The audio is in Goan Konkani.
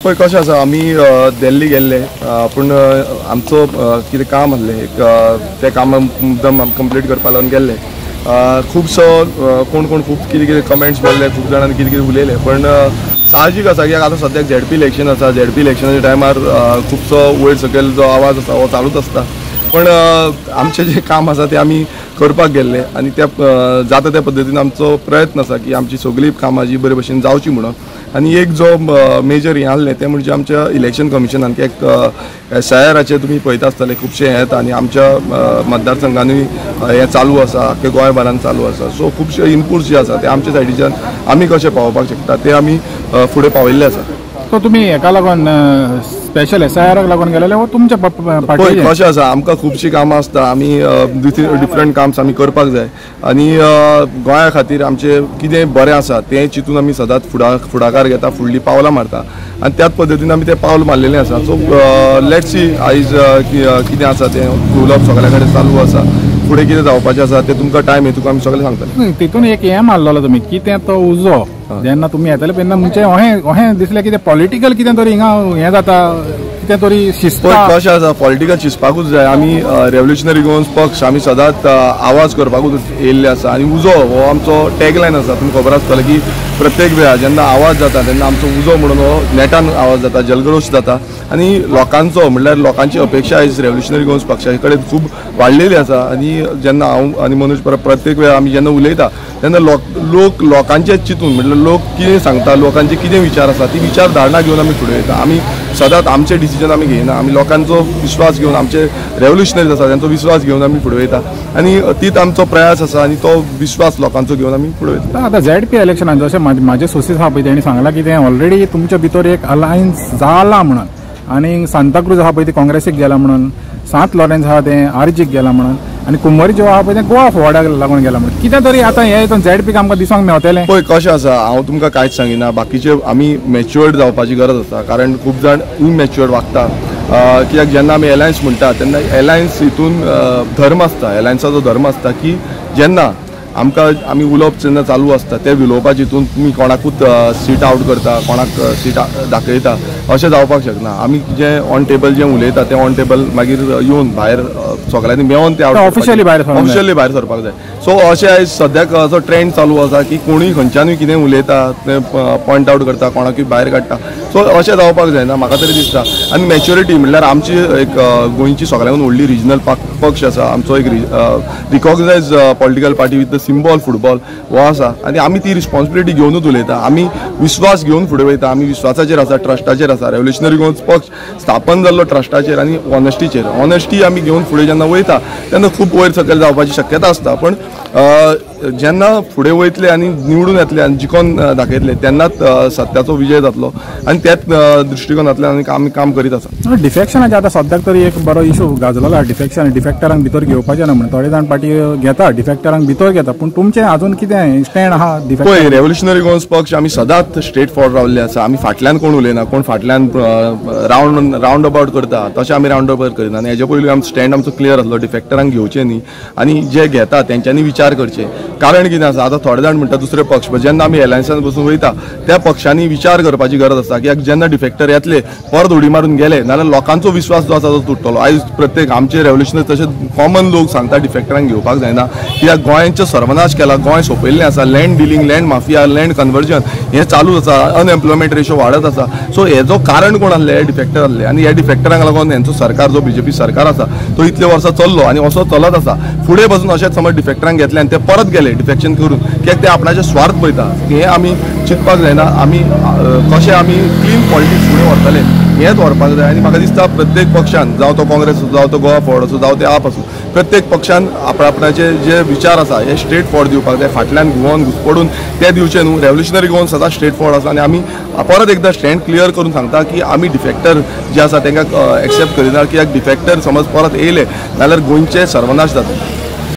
पळय कशें आसा, आमी दिल्ली गेल्ले पूण आमचो कितें काम आसलें एक, तें काम मुद्दम कंप्लीट करपा लागून गेल्ले. खुबसो कोण कोण खूब कितें कितें कमेंट्स मारले, खूब जाणांनी कितें कितें उलयले, पण साहजीक आसा की आतां सद्याक झेडपी इलेक्शन आसा. झेडपी इलेक्शनाच्या टायमार खुबसो वयर सकयल जो आवाज आसा हो चालूच आसता, पण आमचें जें काम आसा तें आमी करपाक गेल्ले आनी त्या जाता त्या पद्दतीन आमचो प्रयत्न आसा की आमची सगळीं कामां जी बरे भशेन जावची म्हणून. आनी एक जो मेजर हें आहलें तें म्हणजे आमच्या इलेक्शन कमिशनान की एक एसआयआराचेर तुमी पळयता आसतले खुबशे हें येता आनी आमच्या मतदारसंघानूय हें चालू आसा, आख्खे गोंयभरान चालू आसा. सो खुबशे इनपुट्स जे आसा ते आमच्या सायडीच्यान आमी कशें पावोवपाक शकता ते आमी फुडें पावयल्ले आसा. सो तुमी हेका लागून स्पेशल एसआयआराक लागून गेलेले वो तुमच्या पळय कशें आसा, आमकां खुबशीं कामां आसता, आमी डिफरंट काम्स आमी करपाक जाय आनी गोंया खातीर आमचें कितें बरें आसा तें चिंतून आमी सदांच फुडाकार घेता, फुडलीं पावलां मारता आनी त्याच पद्दतीन आमी तें पावल मारलेलें आसा. सो let's see आयज कितें आसा तें उलोवप सगळ्या कडेन चालू आसा, फुडें कितें जावपाचें आसा तें तुमकां टायम हेतून आमी सगळें सांगतले. तितून एक हें मारलेलो तुमी की तें तो उजो जेन्ना तुमी येताले तेन्ना म्हणजे अहें दिसलें की तें पॉलिटिकल कितें तरी हिंगा हें जाता, कितें तरी शिजता. कशें आसा, पॉलिटिकल शिजपाकूच जाय. आमी रेव्होल्युशनरी गोवन्स पक्ष आमी सदांच आवाज करपाकूच येयल्ले आसा आनी उजो हो आमचो टॅगलायन आसा. तुमकां खबर आसतलें की प्रत्येक वेळार जेन्ना आवाज जाता तेन्ना आमचो उजो म्हणून हो नेटान आवाज जाता, जलघोश जाता आनी लोकांचो म्हणल्यार लोकांची अपेक्षा आयज रेव्होल्युशनरी गोवन्स पक्षा कडेन खूब वाडलेली आसा. आनी जेन्ना हांव आनी मनोज परब प्रत्येक वेळार आमी जेन्ना उलयता तेन्ना लोक लोकांचें चिंतून म्हणल्यार लोक कितें सांगता, लोकांचे कितें विचार आसा ती विचारधारणा घेवन आमी फुडें वयता. आमी सदांच आमचे डिसिजन आमी घेयना, आमी लोकांचो विश्वास घेवन, आमचे रेव्होल्युशनरीज आसा तांचो विश्वास घेवन आमी फुडें वयता आनी तीच आमचो प्रयास आसा आनी तो विश्वास लोकांचो घेवन आमी फुडें वयता. आतां झेडपी इलेक्शनान जशें म्हाजे सोर्सीस आहा पळय तेणी सांगलां की तें ऑलरेडी तुमच्या भितर एक अलायन्स जाला म्हणून, आनी सांताक्रूज आहा पळय ती काँग्रेसीक गेला म्हणून, सांत लॉरेन्स आहा तें आरजीक गेला म्हणून, आनी कुंभारी जो आहा पळय तें गोवा फॉरवर्डाक लागून गेला म्हणून, कितें तरी आतां हें हितून झेडपीक आमकां दिसोंक मेवतलें. पळय कशें आसा, हांव तुमकां कांयच सांगिना, बाकीचे आमी मॅच्युअर्ड जावपाची गरज आसा, कारण खूब जाण इमॅच्युअर्ड वागता. कित्याक जेन्ना आमी एलायन्स म्हणटा तेन्ना एलायन्स हितून धर्म आसता, एलायन्साचो धर्म आसता की जेन्ना आमकां आमी उलोवप जेन्ना चालू आसता ते उलोवपाचे हितून तुमी कोणाकूच सीट आवट करता, कोणाक सीट दाखयता, अशें जावपाक शकना. आमी जें ऑन टेबल जें उलयता तें ऑन टेबल मागीर येवन भायर सगळ्यांनी मेळोन तें ऑफिशियली भायर सरपाक जाय. सो अशें आयज सद्याक असो ट्रेंड चालू आसा की कोणूय खंयच्यानूय कितें उलयता तें पॉयंट आवट करता, कोणाकूय भायर काडटा. सो अशें जावपाक जायना म्हाका तरी दिसता. आनी मॅच्युरिटी म्हणल्यार आमची एक गोंयची सगळ्यांकून व्हडली रिजनल पक्ष आसा, आमचो एक recognise political party with the symbol football हो आसा आनी आमी ती रिस्पॉन्सिबिलिटी घेवनूच उलयता, आमी विश्वास घेवन फुडें वयता, आमी विश्वासाचेर आसा, ट्रस्टाचेर आसा. रेव्होल्युशनरी गोवन्स पक्ष स्थापन जाल्लो ट्रस्टाचेर आनी ऑनेस्टीचेर. ऑनेस्टी आमी घेवन फुडें जेन्ना वयता तेन्ना खूब वयर सकयल जावपाची शक्यता आसता, पण जेन्ना फुडें वयतले आनी निवडून येतले आनी जिखोन दाखयतले तेन्नाच सत्याचो विजय जातलो आनी त्याच दृश्टिकोनांतल्यान आमी काम करीत आसा. डिफेक्शनाचे आतां सद्याक तरी एक बरो इशू गाजलेलो आसा, डिफेक्शन, डिफेक्टरांक भितर घेवपाचें ना म्हणून थोडे जाण पार्टी घेता, डिफेक्टरांक भितर घेता, पूण तुमचें अजून कितें स्टँड आहा? पळय रेव्होल्युशनरी गोवन्स पक्ष आमी सदांच स्ट्रेट फॉरवर्ड रावल्ले आसा, आमी फाटल्यान कोण उलयना, कोण फाटल्यान रावंड अबाउट करता तशें आमी रावंड अबाउट करिना. आनी हेजे पयलीं आमचो स्टँड आमचो क्लियर आसलो, डिफेक्टरांक घेवचें न्ही आनी जे घेता तेंच्यांनी विचार करचे. कारण कितें आसा, आतां थोडे जाण म्हणटा दुसरे पक्ष, जेन्ना आमी एलायन्सान बसून वयता त्या पक्षांनी विचार करपाची गरज आसा की जेन्ना डिफेक्टर येतले परत उडी मारून गेले नाल्यार लोकांचो विश्वास जो आसा तो तुट्टलो. आयज प्रत्येक आमचे रेव्होल्युशनरी तशें कॉमन लोक सांगता डिफेक्टरांक घेवपाक जायना, कित्याक गोंयचो सर्वनाश केला, गोंय सोंपयल्लें आसा, land dealing, land mafia, land conversion हें चालू आसा, अनएम्प्लॉयमेंट रेशो वाडत आसा. सो हेजो कारण कोण आसले, हे डिफेक्टर आसले आनी ह्या डिफेक्टरांक लागून हेंचो सरकार जो बीजेपी सरकार आसा तो इतले वर्सां चल्लो आनी असो चलत आसा. फुडें बसून अशेंच समज डिफेक्टरांक घेतले आनी ते परत गेले डिफेक्शन करून, कित्याक ते आपणाचे स्वार्थ पळयता. हें आमी चिंतपाक जायना, आमी कशें आमी क्लीन पॉलिटिक्स फुडें व्हरतले हेंच व्हरपाक जाय. आनी म्हाका दिसता प्रत्येक पक्षान, जावं तो काँग्रेस आसूं, जावं तो गोवा फॉरवर्ड आसूं, जावं ते आप आसूं, प्रत्येक पक्षान आपणाचे जे विचार आसा हे स्ट्रेट फॉरवर्ड दिवपाक जाय, फाटल्यान घुंवोन घुसपडून ते दिवचे न्हू. रेव्होल्युशनरी गोवन सदांच स्ट्रेट फॉरवर्ड आसा आनी आमी परत एकदां स्टँड क्लियर करून सांगता की आमी डिफेक्टर जे आसा तांकां एक्सेप्ट करिना, कित्याक डिफेक्टर समज परत येयले जाल्यार गोंयचे सर्वनाश जाता.